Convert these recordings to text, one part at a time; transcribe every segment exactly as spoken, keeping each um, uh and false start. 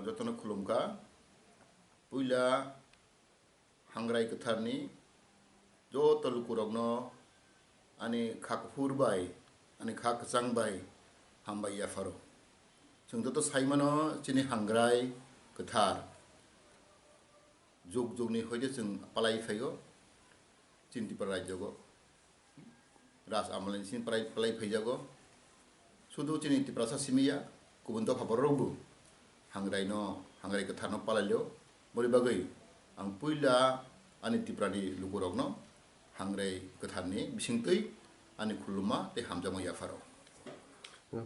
Jotono khulumkha. Puila Hangrai Kwtharni joto lukurokno ani kha kuphur bai, ani kha kwchang bai hambai yapharo. Chwng joto saimano chini Hangrai Kwthar jug jugni hoide chwng palai phaio chini Tripura rajyogo. Raj amolni simi palai, palai phaijago. Sudu chini Tiprasa simi ya, kubun dopha bororokbo Hangrai no, Hangrai Kwtharno palailio. Boni bagwi ang puila ani Tiprani lukurokno Hangrai Kwtharni bisingtwi ani khuluma tei hamjakma yapharo.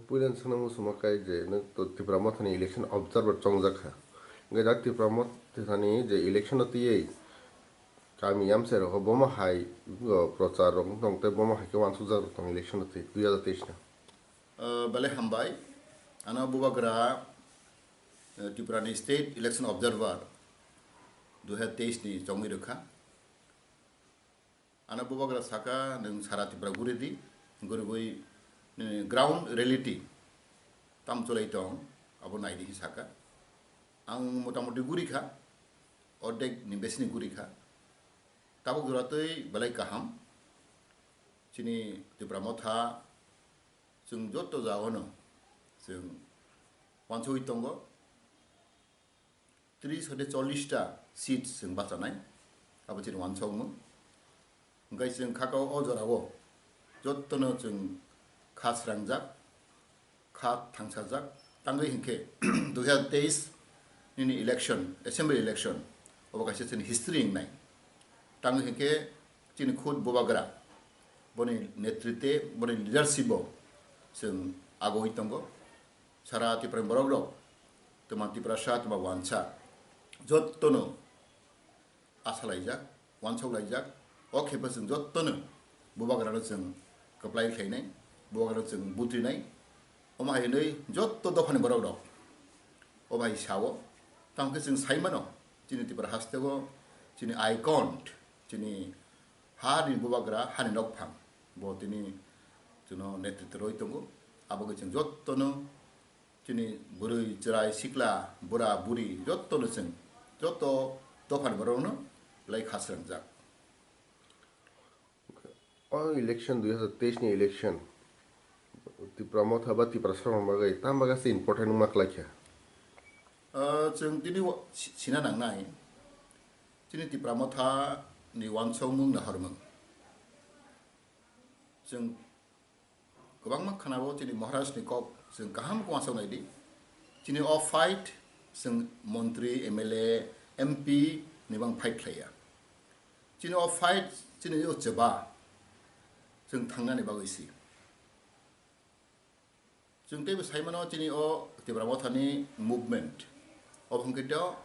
Puila swngna muchungma kai je nwng to Tipra Mothani election observer chongjak kha. Hwnkhe jak Tipra Mothani je election no twiwi kami yamsai rok bomo hai, o, prochar rok wng tong tei bomo hai khe uansukjak rok tong election no twi dui hazar teis no. Ah, belai hambai. Ano bubagra, eh, Tripura ni State Election Observer dui hazar teis ni chongwi rwkha. Ano bubagra saka, "Nwng sara Tripura guri di, guribui, eh, ground reality tam chulai tong, abo nai di," hinwi saka. Ang motamoti guri kha, ordek ni besi ni guri kha. Tabuk jora twi belai kaham. Chini Tipra Motha, chwng joto jagao no chwng uansugwi tongo. Tris hoite chollish ta seat chwng bachanai, abo chini uansukmung. Hwnkhe chwng khakao o jorao jotono chwng kha srangjak, kha thangsajak. Tangwi hinkhe dui hazar teis nini election, assembly election, obo kaisa chini history wngnai. Tangwi hinkhe chini khud bubagra, boni netritwe, boni leadership o chwng agoi tongo. Sara Tiprani borok rok, twma Tiprasa, twma wansa, jotono asa laijak, uansuk laijak. O khe bo chwng jotono bubagrano chwng kwplai khlainai, bubagrano chwng butrinai. Omo hai hwnwi joto dophani borok rok o bai sao. Tamo khe chwng sai mano, chini Tripura hasteo chini icon, chini hani bubagra, hani nokphang, bo tini chwngno netritw rwi tongo. Abo khe chwng jotono chini bwrwi, chwrai, sikla, bura, buri, jotono chwng, joto dophani borokno belai kha srangjak. O election dui hazar teis ni election, Tipra Motha ba Tiprasa rokni bagwi tam bagwi se important wngma kwlai kha? Ah, chwng tini o si-, sina nangnai, chini Tipra Motha ni uansukmung nahormung. Chwng kwbangma khanao chini Maharaj ni kok chwng kaham khe uansuk nai di. Chini o fight chwng montri, M L A, M P ni bang fight khlaiya. Chini o fight chini o chwba chwng thangnani bagwi si. Chwng teibo sai mano chini o Tipra Mothani movement. Obo hwnkhe to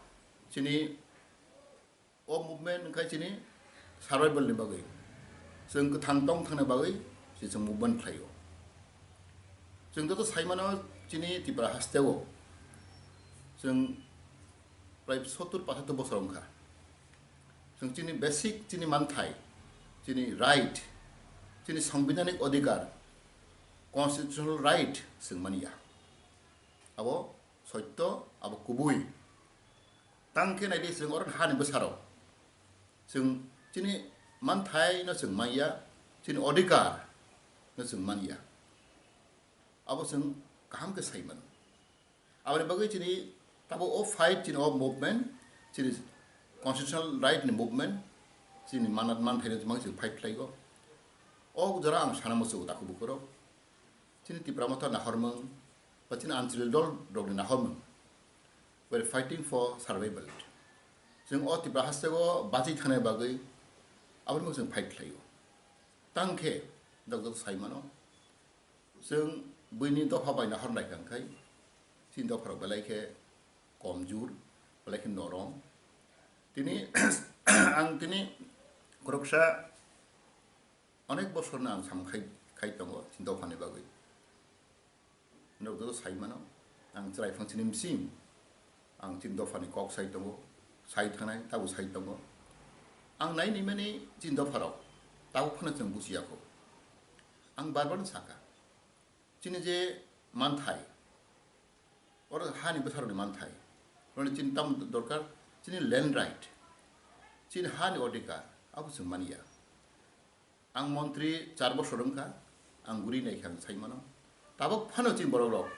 chini o movement wngkha chini survival ni bagwi. Chwng kwthang tong thangna bagwi se chwng movement khlaio. Chwng joto sai mano chini Tipra hasteo chwng prai sottur pochattor bosor wngkha. Chwng chini basic chini manthai, chini right, chini sangbidhanik odhikar, constitutional right chwng manya. Abo soitto, abo kubui. Tang khe nai di, chwng oro hani bwsarok chwng chini manthai no chwng manya, chini odhikar no chwng manya. Abo chwng kaham khe sai mano. Aboni bagwi chini tabo o fight, chini o movement, chini constitutional right ni movement, chini manat manthai no chwng fight khlaigo. O jora ang sana muchungo takhuk bukhurok, chini Tipra Motha nahormung, ba chini anchalik dol rokni nahormung. We are fighting for survival. Chwng o Tipra hasteo bachwi thangna bagwi aboni bagwi chwng fight khlaio. Tang khe, jok jok sai mano, chwng buini dopha bai nahor nai kha, hwnkhe chini dopharok belai khe komjur, belai khe norom. Tini, ang tini khoroksa onek bosorno ang sam khai, khai tongo chini dophani bagwi. Norok joto sai mano, ang chwrai phang chini bising, ang chini dophani kok sai tongo, sai thangnai, tabuk sai tongo. Ang nai nai mani chini dopharok tabuk phano chwng buchiya kho. Ang bar bar no saka, chini je manthai, oro hani bwsarokni manthai, Boroni chini tamo dorkar, chini land right, chini hani odhikar, abo chwng manya. Ang montri char bosor wngkha, ang guri naikha ang sai mano. Tabok phano chini borok rok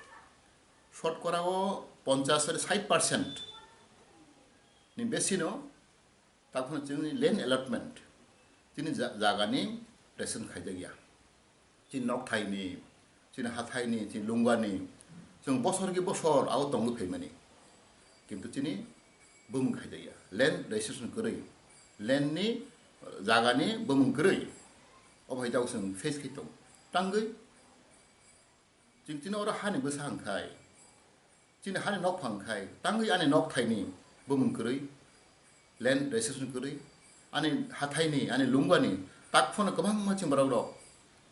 shotkora o ponchas sari sait percent ni besino tabok phano chini land allotment, chini ja-, jagani restriction khaijak ya. Chini nokthaini, chini hathaini, chini lungani, chwng bosor ki bosor abo tongwi phaimani. Kintu chini bumung khaijak ya. Land registration kwrwi, land ni, uh, jagani bumung kwrwi. Obo hai jagao chwng face khai tong. Tangwi chwng chini oro hani bwsa hwnkhai, chini hani nokphang khai, tangwi ani nokthaini bumung kwrwi, land registration kwrwi, ani hathaini, ani lungani tak phano kwbangma chini borok rok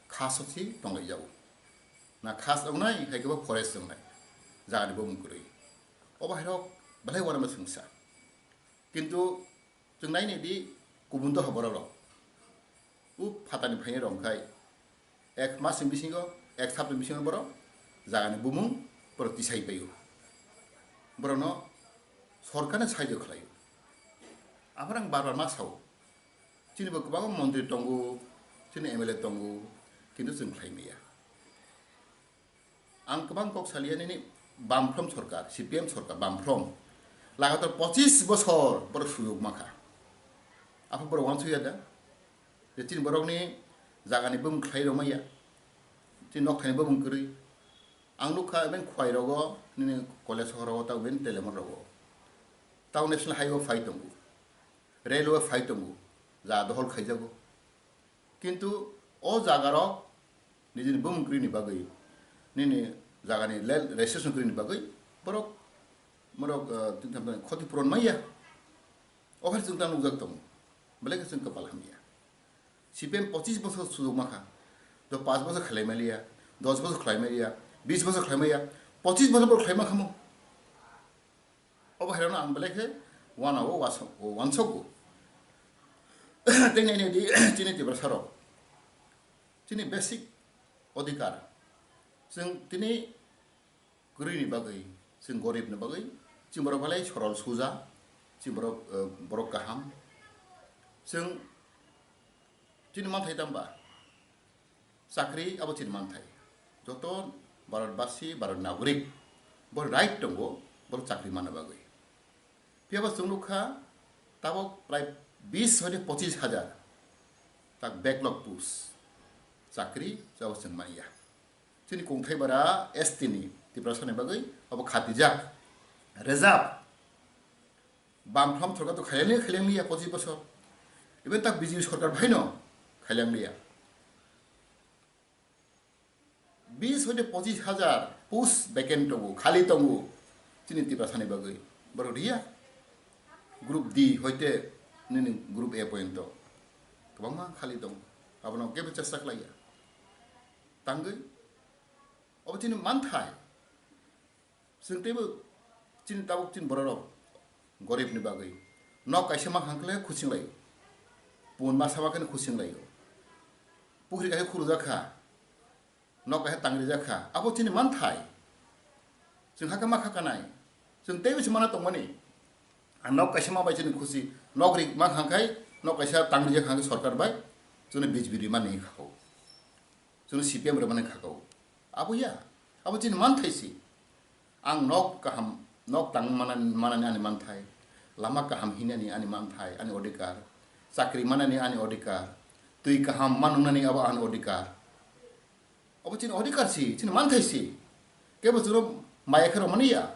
khas o si tonglaijao. Na khas wngnai, hai khe bo forest wngnai, jagani bumung kwrwi. Obo hai rok belai uanama swngsa. Kintu chwng nai nai di, kubun doha borok rok. U phatani phainai rok khai ek mas ni bisingo, ek sapta ni bisingo borok jagani bumung borok tisai paio. Borokno sorkarni sahajyo khlaio. Aphano ang bar bar ma sao. Chini bo kwbangma montri tongo, chini M L A tongo, kintu chwng khlai maya. Ang kwbang kok saliya nini Bamfront sorkar, C P M sorkar, Bamfront. Lagatar pochis bosor borok sujok makha. Aphano borok uansukya da? Je chini borokni jagani bumung khlai rwmaya, chini nokthaini bumung kwrwi. Ang nukha, even Khwai rogo, nini Kolesahar rogo, tei even Telemon rogo. Tei National Highway phai tongo, railway phai tongo, ja dohol khaijago. Kintu o jagarok nijini bumung kwrwini bagwi, nini jagani land registration kwrwini bagwi borok, borok, uh, tini tham khoti puron maya. Okhar chwng ta nukjak tongo. Belai khe chwng kwpal hamya. C P M pochis bosor sujok makha. Do panch bosor khlai maliya, dos bosor khlai maliya, bis bosor khlai maliya, pochis bosor bo khlai makhamo. Obo hairano ang belai khe uanao uansok-, uansogo. Tei nai nai di, chini Tiprasa rok, chini basic odhikar, chwng tini kwrwini bagwi, chwng goribni bagwi, chini borok belai sorol suja, chini borok, eh, borok kaham. Chwng chini manthai tamba? Chakri abo chini manthai. Joto Bharatbasi, Bharat nagorik, bo right tongo, borok chakri manna bagwi. Phiya bo chwng nukha, tabok prai bis hoite pochis hajar tak backlog post chakri abo chwng manya. Chini kongthai bara S T ni Tiprasa ni bagwi abo khatijak, reserve. Bamfront sorkar to khailang liya, khailang liya pochis bosor. Even tak B J P sorkar bhaino khailang liya. Bis hoite pochis hajar post vacant tongo, khali tongo chini Tiprasa ni bagwi. Borok riya? Group D hoite nini group A pointo kwbangma khali tongo. Abono kebo chesta khlaiya. Tangwi obo chini manthai. Chwng teibo chini tabuk chini bororok goribni bagwi nok kaisa ma hangkle khusing laio. Pun ma sama khe khusing laio. Pukhri kaisa khurujak kha. Nok kaisa tangrijak kha. Abo chini manthai. Chwng hakhe ma kha kanai. Chwng teibo se mana tongmani. Ang nok kaisa ma bai chini khusi. Nok ri ma hangkhai nok kaisa tangrijak hangkhe sorkar bai. Chwngno B J P rimani khakao. Chwngno C P M rimani khakao. Abo ya. Abo chini manthai si. Ang nok kaham, nok tang manani, manani ani manthai, lama kaham hinani ani manthai, ani odhikar, chakri manani ani odhikar, twi kaham manungnani abo ani odhikar. Abo chini odhikar si, chini manthai si. Kebo chwngno maya khe romani ya.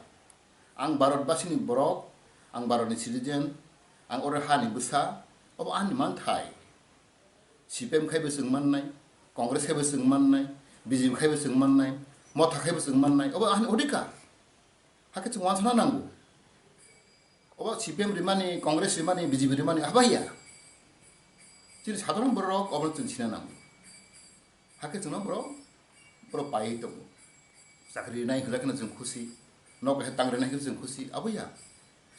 Ang Bharatbasini borok, ang Bharatni citizen, ang oro hani bwsa, abo ani manthai. C P M khaibo chwng mannai, Congress khaibo chwng mannai, B J P khaibo chwng mannai, Motha khaibo chwng mannai, obo ani odhikar. Hakhe chwng uansukna nango. Obo C P M rimani, Congress rimani, B J P rimani, abo ya. Chini sadharon borok obo chwng sina nango. Hakhe chwngno borok, borok paiwi tongo. Chakri rinai hwnjakhe chwng khusi, nok kaisa tang rinai hwnjakhe chwng khusi, abo ya.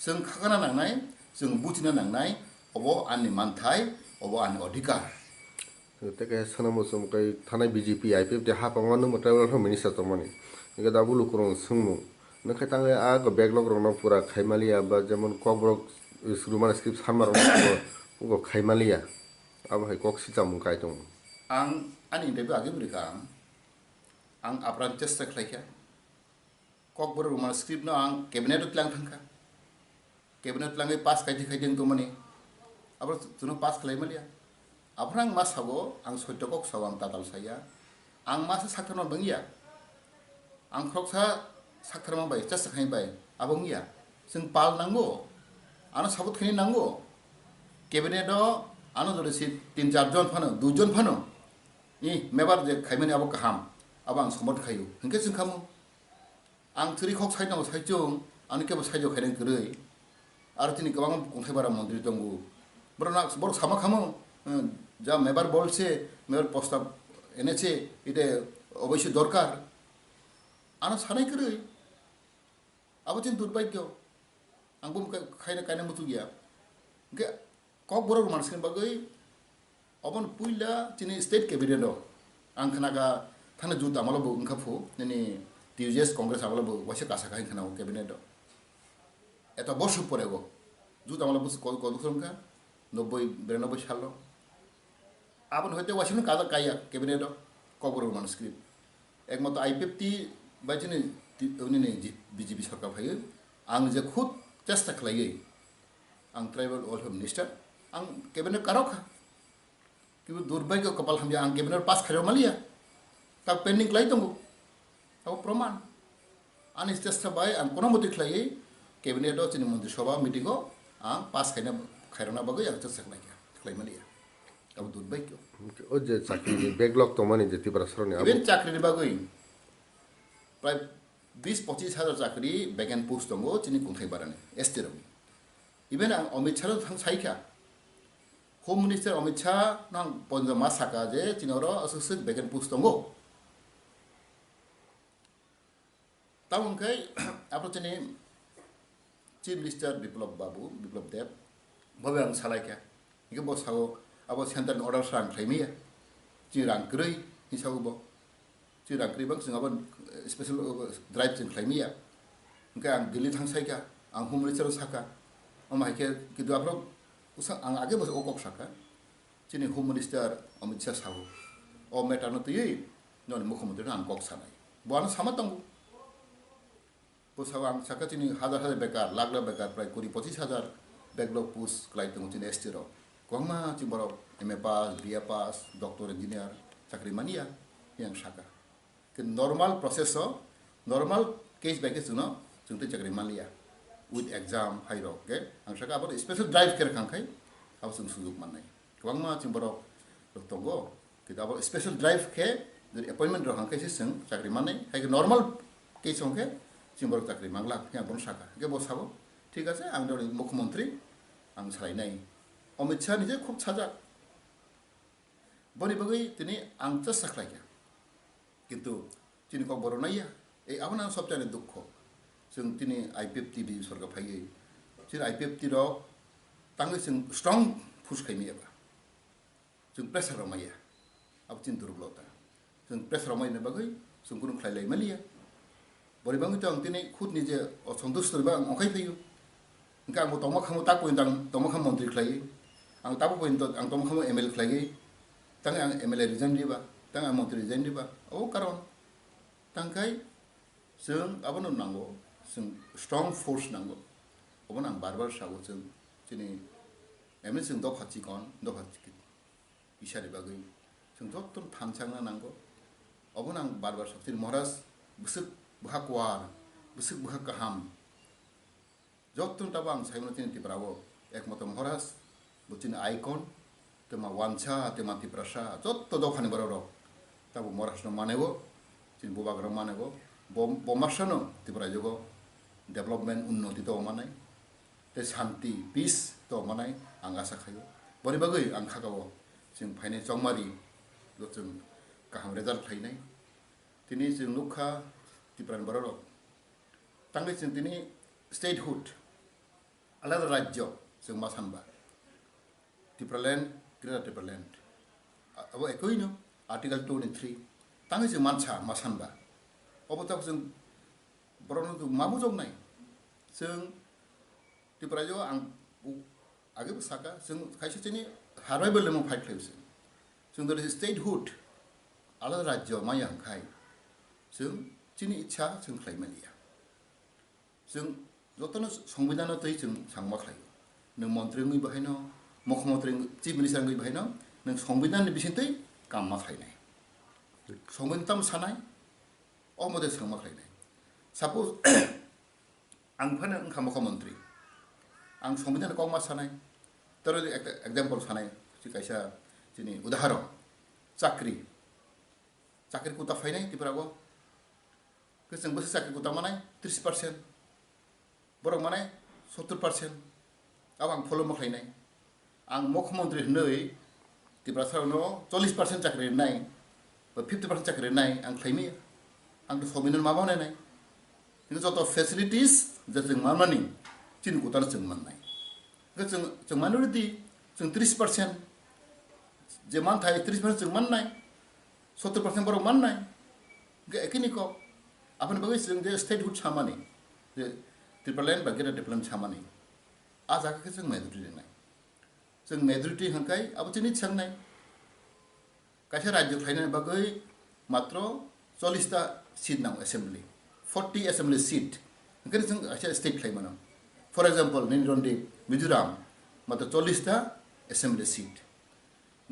Chwng khakana nangnai, chwng buchina nangnai, obo ani manthai, obo ani odhikar. Tei kaisa sanamo chwng kai thanai B J P, I P F T hapangma nwngma tribal minister tongmani. Hingke da bulu kwrwng swngmung. Nokhe tangwi a go backlog rokno pura khaimaliya ba jemon kokborok Roman script sanma rokno pura khaimaliya. Abo hai kok sichamo kai tongo. Ang ani interview age bwrwi kha ang. Ang apran chesta khlai kha. Kokborok Roman script no ang cabinet o tlang thang kha. Cabinet langwi pass khai di khai di wng tongmani. Abo chwngno pass khlai maliya. Aphano ang ma sago, ang soito kok sao, ang tatal saya. Ang ma sa sakthar ma bangya. Ang khoroksa sakthar ma bai, chesta khai bai, abo wngya. Chwng pal nango. Ano sabut khaini nango. Cabinet o ano jodi si tin char jon phano, dui jon phano. I mebar je khaimani abo kaham. Abo ang somot khaio. Hinkhe chwng khamu. Ang thwrwi khok sai tongo saichung, ani kebo saijo khainai kwrwi. Aro chini kwbangma kongthai bara montri tongo. Borok na, borok sama khamo, eh, ja mebar bolse, mebar posta enese, ite oboisyo dorkar. Ano sanai kwrwi. Abo chini durbhagyo. Ang bo khaina kaina muchungya. Hwnkhe Kokborok Roman script bagwi, oboni puila chini state cabinet o ang khna kha thani jut amalo bo wngkha phu, nini T U J S Congress amalo bo waisa kasa kha wngkha na o cabinet o. Eto bosuk pore o jut amalo bo ko-, koduk wngkha nobboi biranobbai salo. Aboni hoite waisa no kajak kaiya cabinet o Kokborok Roman script. Ekmato I P F T bai chini ti-, nini ji-, B J P sorkar phaiwi ang je khud chesta khlaiwi ang tribal welfare minister, ang cabinet karok kha. Kibu durbhagyo kopal hamya ang cabinet pass khairok maliya. Tak pending khlai tongo. Abo proman. Ani chesta bai ang kono moti khlaiwi cabinet o chini montri sabha meeting o ang pass khaina, khairokna bagwi ang chesta khlai kha, khlai maliya. Abo durbhagyo. O je chakri ni backlog tongmani je Tripura soroni abo. Even chakri ni bagwi prai bis pochis hajar chakri vacant post tongo chini kongthai barani S T rokni. Even ang Amit Shah no thang sai kha. Home Minister Amit Shah nang ponjama saka je chini oro aswk swk vacant post tongo. Tamo hwnkhe abo chini Chief Minister Biplab Babu, Biplab Deb, bobo ang salai kha. Hwnkhe bo sao abo central order sa ang khlai maya. Chini rang kwrwi hinwi sao bo. Chini rang kwrwi bang chwng abo special drive chwng khlai maya. Hwnkhe ang Delhi thang sai kha, ang Home Minister o sakha. Omo hai khe kidu aphro usa ang age bo o kok sakha. Chini Home Minister Amit Shah sao. O matter no twiwi noni Mukhyamantri no ang kok sanai. Bo ano sama tongo. Bwsao ang saka chini hajar hajar bekar, lakh lakh bekar, prai kuri pochis hajar backlog post kwlai tongo chini S T rok. Kwbangma chini borok M A pass, B A pass, doctor, engineer chakri mania, yang saka. Khe normal process o, normal case by case chwngno, chwng tei chakri manliya. With exam, hai rok, khe ang saka abo special drive khe rwkha khai, abo chwng sujuk mannai. Kwbangma chini borok rok tongo, kintu abo special drive khe, jodi appointment rok hang khe se chwng chakri mannai, hai khe normal case hong khe chini borok chakri mangla, khe ang bono saka. Hingke bo sabo, "Thik ache, ang nini mukhyamantri, ang salainai." Amit Shah ni je khub sajak. Boni bagwi tini ang chesta khlai kha. Kintu chini kok borok naiya, ei abono ang sobchani dukho. Chwng tini I P F T B J P sorkar phaiwi, chini I P F T rok tangwi chwng strong push khaimaya ba. Chwng pressure rok maya. Abo chini durblota. Chwng pressure rok maya bagwi chwng kunu khlai lai maliya. Bori bangwi to ang tini khud ni je osontusto ba ang ongkhai phaio. Hingke ang bo tongma khamu tak pointo ang tongma khamu montri khlaiwi. Ang tabo pointo ang tongma khamu M L A khlaiwi. Tang ang M L A resign riba, tang ang montri resign riba. Abo karon. Tangkai chwng abono nango, chwng strong force nango. Obono ang bar bar sago chwng chini M L A chwng dopha chikon, dopha chikon. Kisani bagwi chwng jotono thansa wngna nango. Obono ang bar bar sakha, chini Maharaj bwswk bwkha kuar, bwswk bwkha kaham. Jotono tabo ang saimano chini Tripura o ekmato Maharaj, bo chini icon, tei ma wansa, tei ma Tiprasa, joto dophani borok rok tabo Maharaj no manai o, chini bubagra manai o, bo, bo masa no Tripura jogo development unnoti to manai. Tei santi, peace to manai ang asa khaio. Boni bagwi ang khakao chwng phainai chongmari, bo chwng kaham result khlainai. Tini chwng nukha Tiprani bororok. Tangwi chwng tini statehood, alada rajyo chwng ma sanba. Tipraland, Greater Tipraland. A-, abo ekoino Article twenty-three. Tangwi chwng mansa ma sanba. Obo tabuk chwng Borokno ma bujoknai? Chwng Tripura o ang u-, age bo saka, chwng kaisa chini survival ni fight khlai se. Chwng dori statehood, alada rajyo maya hwnkhai, chwng chini ichha chwng khlai maliya. Chwng jotono songbidano twi chwng sangma khlai. Nwng montri wngwi bahaino, mukhyamantri wngwi, chief minister wngwi bahaino, nwng songbidani bisingtwi kamma khlainai. Songbidano tamo sanai, o mode sangma khlainai. Suppose, ang phano wngkha mukhyamantri, ang songbidano kokma sanai, toro ekta example sanai, si kaisa chini udahoron, chakri, chakri kuta phainai Tripura o, khe chwng bwswk chakri kuta manai tris percent, borok manai sottor percent, abo ang follow ma khlainai. Ang mukhyamantri hwnwi Tiprasarokno chollish percent chakri rwnai, ba fifty percent chakri rwnai ang khlaimaya. Ang to sombidhan ma manai nai. Hingke joto facilities je chwng manmani chini kutano chwng mannai. Hingke chwng, chwng minority, chwng tris percent, je manthai tris percent chwng mannai, sottor percent borok mannai. Hingke ekini kok, aboni bagwi chwng je statehood samani, je Tipraland ba Greater Tipraland samani, a jaga khe chwng majority rinai. Chwng majority hwnkhai abo chini swngnai. Kaisa rajyo khlainani bagwi matro chollish ta seat nango assembly, forty assembly seat. Hwnkhai chwng kaisa state khlai mano. For example, nini Rondip, Mizoram, matro chollish ta assembly seat.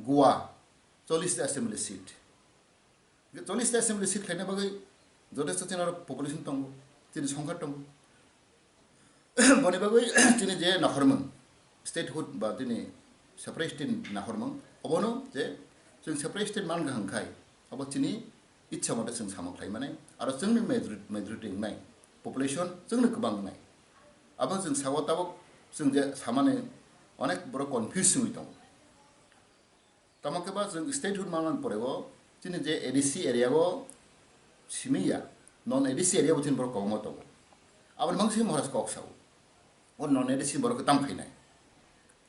Goa, chollish ta assembly seat. Chollish ta assembly seat khlaina bagwi jothesto chini oro population tongo, chini songkha tongo. Boni bagwi chini je naharmung, statehood ba chini separate state naharmung, obono je chwng separate state man kaham khai, abo chini ichha mote chwng samung khlai mani, aro chwngni majority, majority wngnai, population chwngni kwbang wngnai. Abo chwng sao tabuk chwng je samani onek borok confuse wngwi tongo. Tamo khe ba chwng statehood manmani pore o chini je A D C area o simi ya, non A D C area bo chini borok kwbangma tongo. Aboni mangsi Maharaj kok sao. O non A D C borok khe tam khainai.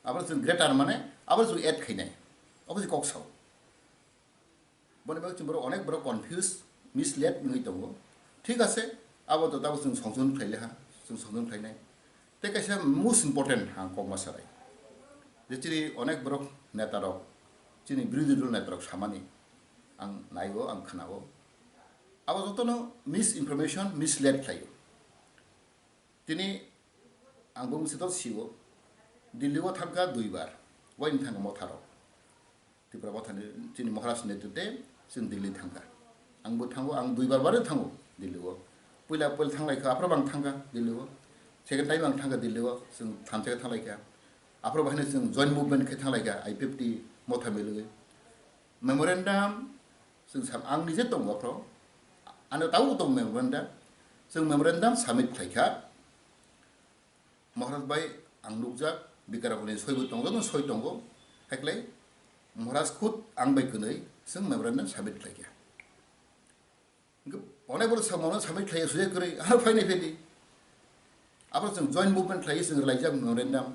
Abo chwng greater mane abo chwng add khainai. Abo se kok sao. Boni bagwi chwng borok onek borok confuse, misled wngwi tongo. Thik ase, abo to tabuk chwng songjon khlai le ha, chwng songjon khlainai. Tei kaisa most important ang kok ma sarai. Je chini onek borok neta rok, chini birodhi dol neta rok samani ang naigo, ang khnao. Abo jotono misinformation, misled khlaio. Tini ang bo mungsa sio, Delhi o thangkha duibar, waini thangkha motha rok. Tripura mothani chini Maharaj ni netrite chwng Delhi thangkha. Ang bo thango, ang duibar bare thango Delhi o. Puila puila thanglaikha, aphro bo ang thangkha Delhi o. Second time ang thangkha Delhi o, chwng thansa khe thanglaikha. Aphro bo haino chwng joint movement khe thanglaikha, I P F T motha milwi. Memorandum chwng sam, ang nije tongo aphro. Ano tabuk tong memorandum. Chwng memorandum submit khlaikha. Maharaj bai ang nukjak, Bikarakul ni soi bo tongo, joto soi tongo. Haiklai Maharaj khud ang bai kwnwi chwng memorandum submit khlaikha. Hingke onek borok samano submit khlaiya suya kwrwi, ah, phainai phedi. Abo chwng joint movement khlaiwi chwng rwlaijak memorandum.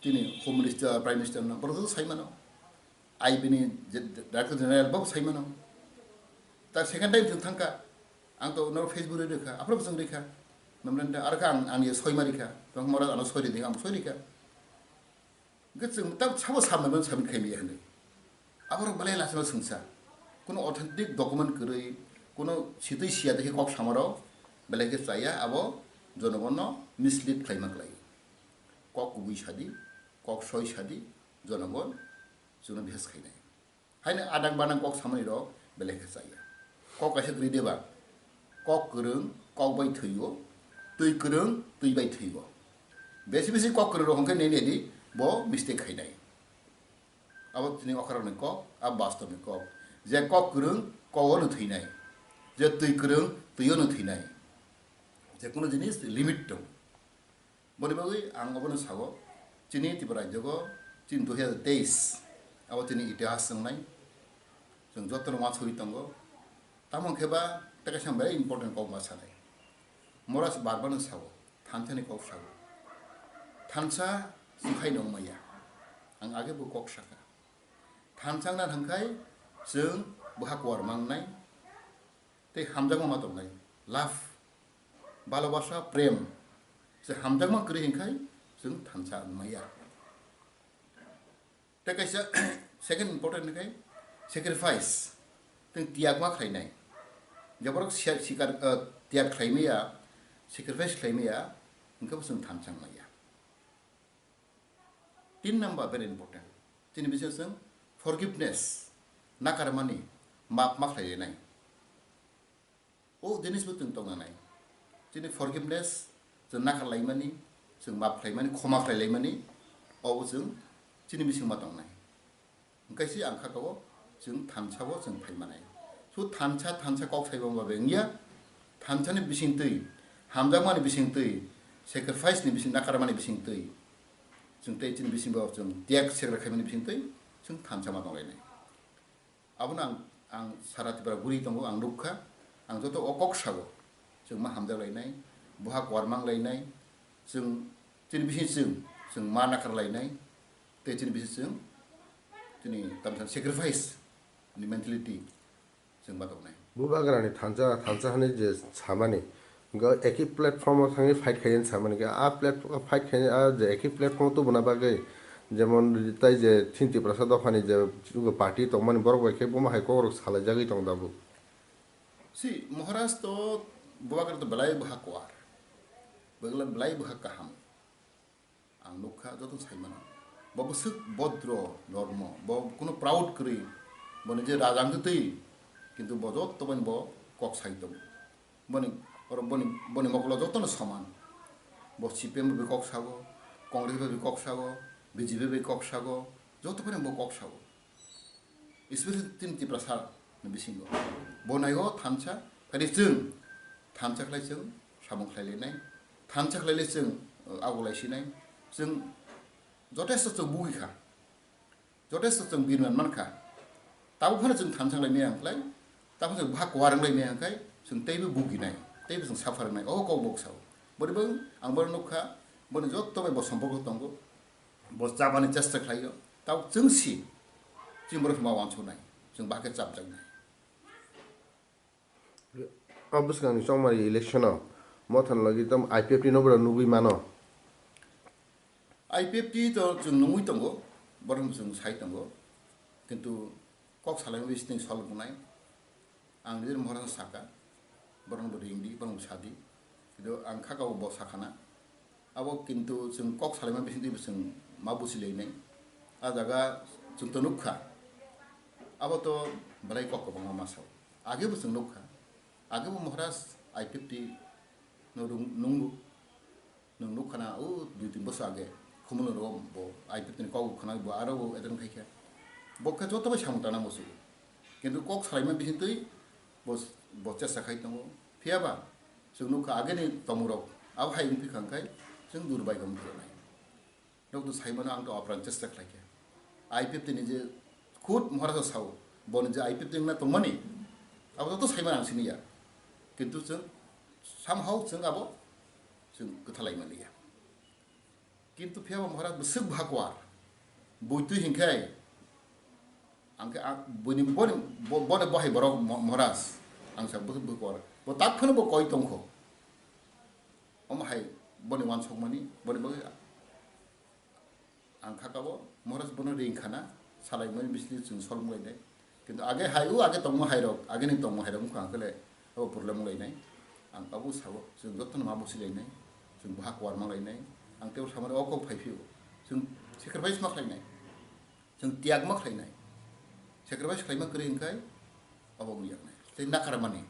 Chini Home Minister, Prime Minister no, borok joto sai mano. I B ni je-, Director General bo sai mano. Ta second time chwng thangkha. Ang to norok Facebook ri rwkha, aphuru bo chwng rikha. Memorandum, arokhe ang, ang ye soi ma rikha. Tong mora ano soi ri di, ang soi rikha. Hingke chwng ta sabo sa memorandum submit khaimaya hinwi. Aborok belai lachima swngsa. Kuno authentic document kwrwi, kuno sitwi siya dekhe kok samarok belai khe chaya, abo jonogonno mislead khlaima klai. Kok kubui sadi, kok soi sadi, jonogon chwngno bihas khainai. Haino adang banang kok samani rok belai khe chaya. Kok kaisa kwrwi deba. Kok kwrwng kok bai thwio, twi kwrwng twi bai thwio. Besi besi kok kwrwng rok hwnkhe nini di bo mistake khainai. Abo chini okharokni kok, abo bastobni kok. Je kok kwrwng kok ono thwinai. Je twi kwrwng twi ono thwinai. Je kono jinis limit tong. Boni bagwi ang obono sao, chini Tripura rajyogo chini dui hajar teis abo chini itihas wngnai, chwng jotono uansugwi tongo. Tamo khe ba tei kaisa belai important kok ma sanai. Mora se bar bar no sao, thansa ni kok sao. Thansa chwng hai nong maya. Ang age bo kok saka. Thansa wngna thangkhai chwng bwha kuar mangnai tei hamjakma ma tongnai. Love Bhalobasa, prem, se hamjakma kwrwi hinkhai chwng thansa wngmaya. Tei kaisa second important hinkhai sacrifice, tei tiyagma khlainai. Jeborok sia-, sikar, eh, tiyag khlaimaya, sacrifice khlaimaya, hwnkhe bo chwng thansa wngmaya. Tin number very important. Chini bisingo chwng forgiveness, nakarmani, map ma khlailainai. O jinis bo chwng tongnanai. Chini forgiveness, chwng nakar laimani, chwng map khlaimani, khoma khlai laimani, obo chwng chini bising ma tongnai. Hwnkhe se ang kha kabo chwng thansa bo chwng phai manai. So thansa, thansa kok sai bo ba beng ya, thansa ni bising twi, hamjakmani bising twi, sacrifice ni bising, nakarmani bising twi, chwng tei chini bising bo chwng tiyag segra khaimani bising twi, chwng thansa ma tonglainai. Abono ang, ang sara Tripura guri tongo, ang nukha, ang joto o kok sago, chwng ma hamjak lainai, boha kwar mang lainai, chwng chini bising chwng, chwng ma nakar lainai, tei chini bising chwng, chini tamsa sacrifice ni mentality chwng ma tongnai. Bubagrani thansa, thansa hani je samani, Ga eki platform o thangwi fight khaiyani samani khe, a platform fight khaiyani, a je eki platform o tubuna bagwi, jemon tai je Chin Tiprasa dophani je chugo party tongmani borok bai khe bomo hai kokrok salaijagwi tong tabuk. Si Maharaj to Bubagra to belai bwha kwar, belai, belai bwha kaham. Ang nukha joto sai mano. Bo bwswk bodro normo, bo kuno proud kwrwi, boni je rajang twi, kintu bo joto bai bo kok sai tongo. Boni, oro boni, boni mokolo jotono soman. Bo C P M bai kok sago, Congress bai kok sago, B J P bai kok sago, joto bai bo kok sago. Especially chini Tiprasa ni bisingo. Bo naigo thansa, phai chwng thansa khlai chwng samung khlai lainai, thansa khlai le chwng, uh, ago lai sinai, chwng jotesto chwng bugwi kha, jotesto chwng birman man kha. Tabuk phano chwng thansa lai maya khlai, tabuk chwng bha kwar wng lai maya khlai, chwng teibo buginai, teibo chwng suffer wngnai, o kok bok sao. Boni bwng ang bono nukha, boni joto bai bo somporko tongo, bo chabani chesta khlaio, tabuk chwng si, chini borok ma wansuknai, chwng bahai khe chapjaknai. O bwskangni chongmani election-o Mothan logi tamo I P F T no bwrwi nugwi mano. I P F T to chwng nungwi tongo, borok chwng sai tongo, kintu kok salaimani bising solve wngnai. Ang nini Maharaj saka, borokno bo ring di, borokno bo sa di. Kintu ang kha kabo bo sakha na. Abo kintu chwng kok salaima bising twi bo chwng ma busi lainai. A jaga chwng to nukha. Abo to belai kok kwbangma ma sao. Age bo chwng nukha. Age bo Maharaj I P F T no rung-, nungo. Nwng nukha na, o dui tin bosor age, Khumulwng rogo bo I P F T ni kok khna bo aro bo attend khai kha. Bo khe joto bai samung tana muchungo. Kintu kok salaima bising twi bo, bo chesta khai tongo. Phiya ba, chwng nukha ageni tongmung rok, abo hai wngphi kha hwnkhai, chwng dur bai khe wngphi rwnai. Rok to sai mano ang to apran chesta khlai kha. I P F T ni je khud Maharaj sao, bo ni je I P F T wngna tongmani, abo joto sai mano ang sini ya. Kintu chwng somehow chwng abo chwng kwthalai manliya. Kintu phiya bo Maharaj bwswk bha kwar. Buitwi hinkhai ang khe ang buini boni bo-, boni bohai borok Mo-, Maharaj ang sa bwswk bha kwar. Bo tak phano bo koi tongkho. Omo hai boni wansokmani boni bagwi ang kha kabo Maharaj bono ring khana salaimani bisni chwng solmung lainai. Kintu age hai o age tongmo hai rok, age ni tongmo hai rok wngkha hwnkhe le abo problem wng lainai. Ang abo sabo chwng jotono ma busi lainai, chwng boha kwar ma lainai. Ang tebo samani o kok phai phio, chwng sacrifice ma khlainai, chwng tiyag ma khlainai. Sacrifice khlaima kwrwi hwnkhai abo wng yaknai. Tei nakarmani,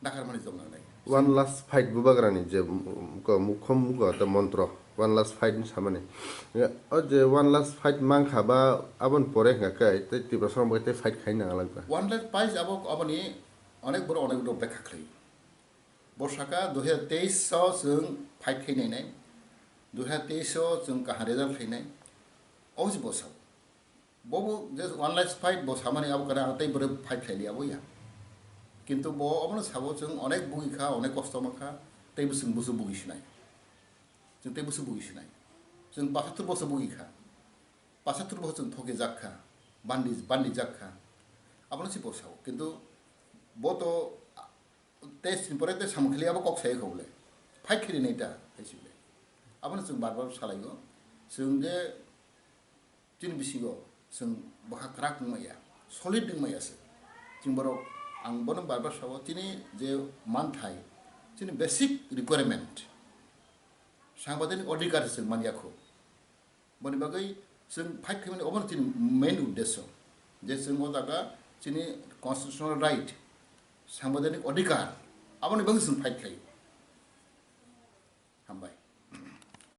nakarmani tong nangnai. One last fight bubagrani je, um, ko mukhom mugo ta montro. One last fight ni samani. Ya, o je one last fight mankha ba aboni pore hwnka khe tei Tiprasa rok bai tei fight khai nang langkha. One last fight abo, aboni onek borok onek rok bekha khlai. Bo saka dui hazar teis o chwng fight khai nai nai. Dui hazar teis o chwng kaham result khai nai. O se bo sao. Bo bo je one last fight bo samani abo kana ang tei bwrwi fight khaili abo ya. Kintu bo obono sabo chwng onek bugi kha, onek kosto mankha, tei bwswng busu bugi sinai. Chwng tei busu bugi sinai. Chwng pasatur boso bugi kha. Pasatur boso chwng thoke jak kha. Bandi, bandi jak kha. Abono si bo sao. Kintu bo to Tei chini pore tei samung kheli abo kok sai kho bole. Fight kheli nai ta hai si bole. Abono chwng bar bar salai o. Chwng je chini bisingo chwng bwkha kwrak wng maya, solid wng maya se. Chwng borok ang bono bar bar sao chini je manthai, chini basic requirement, sangbadenik odhikar chwng man ya kho. Boni bagwi chwng fight khaimani obono chini main uddesyo. Je chwng o jaga chini constitutional right, sangbadenik odhikar, aboni bagwi chwng fight khlai.